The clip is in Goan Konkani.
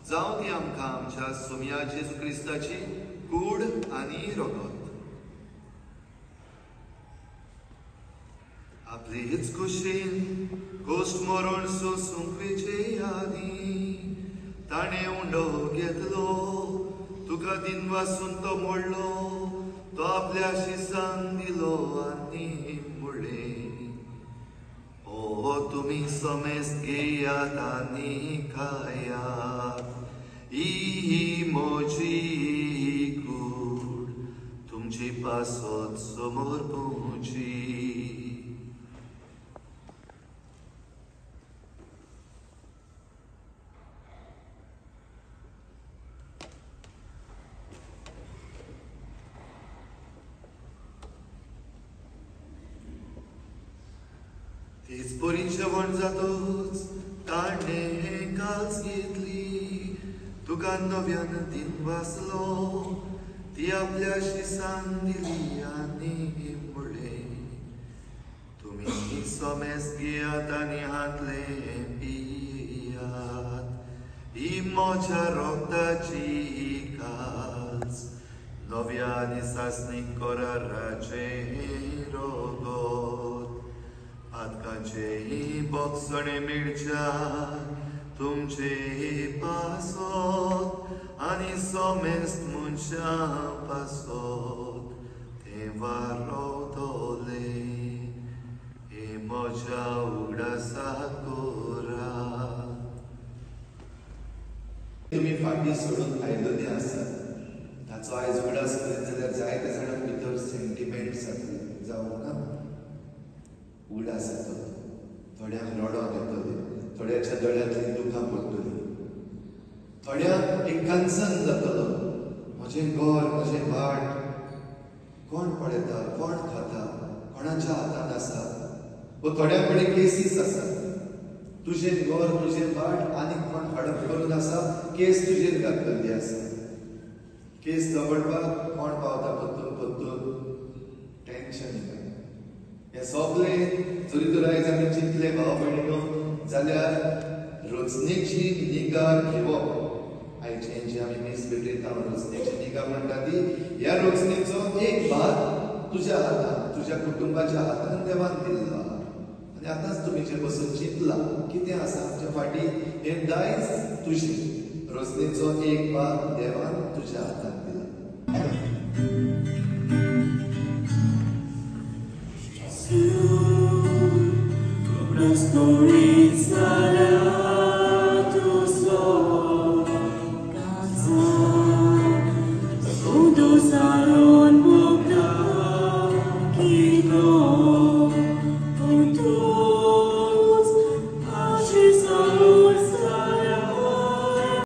जावं ती आमकां आमच्या सोमया जेजू क्रिस्ताची कूड आनी रगत. आपलेच कुशीन कोश्ट मरण सोसूंक वेचे आदीं ताणें उंडो घेतलो, तुका दिन वासून तो मोडलो, तो आपल्या शिसान दिलो आनी म्हणलें, ओ तुमी समेस्त घेयात आनी खायात, ही म्हजी कूड तुमची पासत समर्पूची. तेच परी जेवण जातच ताणें कास घेतली, तुका नव्यान दिन वासलो, ती आपल्या शिसान दिली आनी म्हणलें, तुमी समेस्त घेयात आनी हातले पियात, ही म्हज्या रगताची कास, नव्या आनी सासणीक कराराचें रगत, पातकांचें बोगसणें मेळच्या तुमचे पासत आनी समेस्त मनशां पासत तें वारवतलें, हें म्हज्या उगडासा करात. तुमी फाटीं सोडून आयिल्ले आसात ताचो आयज उगडास करीत जाल्यार जायते जाणां भितर सेंटिमेंट जातले, जावं ना उगडास येतलो, थोड्यांक रडोंक येतलें, थोड्याच्या दोळ्यांतलीं दुखां पडटलीं, थोड्यांक एक कन्सर्न जातलो, म्हजें घर म्हजें भाट कोण पळयता, कोण खाता, कोणाच्या हातान आसा, वो थोड्यां कडेन केसीस आसात, तुजें घर तुजें भाट आनी कोण हडप करून आसा, केस तुजेर घातलेली आसा, केस दवरपाक कोण पावता परतून परतून टेन्शन येता. हें सगळें जरी तर आयज आमी चिंतले भाव भयणीनो जाल्यार रचनेची निगा घेवप, आयचें जें आमी मीस भेटयता रचनेची निगा म्हणटा ती, ह्या रचनेचो एक भाग तुज्या हातान तुज्या कुटुंबाच्या हातान देवान दिल्लो आहा. आनी आतांच तुमी जें बसून चिंतलां कितें आसा आमच्या फाटीं, हें दायज तुजें, रचनेचो एक भाग देवान तुज्या हातान